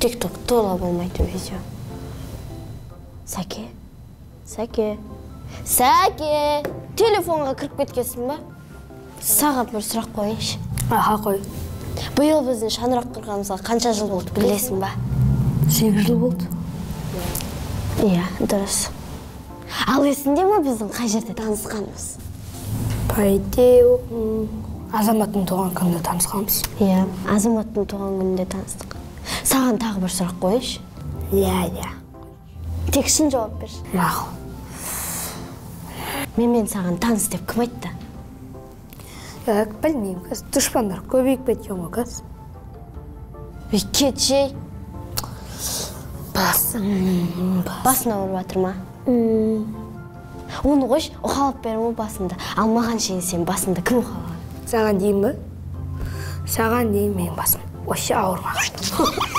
Тик-ток тола болмайтын видео. Сәке, Сәке, Сәке, телефонға кіріп кеткенсің ба? Саған бір сұрақ қояйыншы. Аха, қой. Биыл біздің шаңырақ құрғанымызға қанша жыл болды, білесің ба? 8 жыл болды. Иә, дұрыс. Ал есіңде ме біздің қай жерде танысқанымыз? По идее, Азаматтың туған күнінде танысқанбыз. Иә, Азаматтың туған күнінде таныстық. Саған тағы бір сұрақ қояйыншы. Иә, иә. Тек шын жауап берші. Мақұл. Менімен саған таныс деп кім айтты? Білмеймін, қазір дұшпандар көбейіп кеткен ғой қазір. Ей, кетші. Басым. Басың ауырып жатыр ма? Оны қойшы, уқалап беремін ғой басыңды. Ал маған шейін сен басыңды кім уқалаған? Саған дейін бе? Саған дейін менің басым вообще ауырмаған.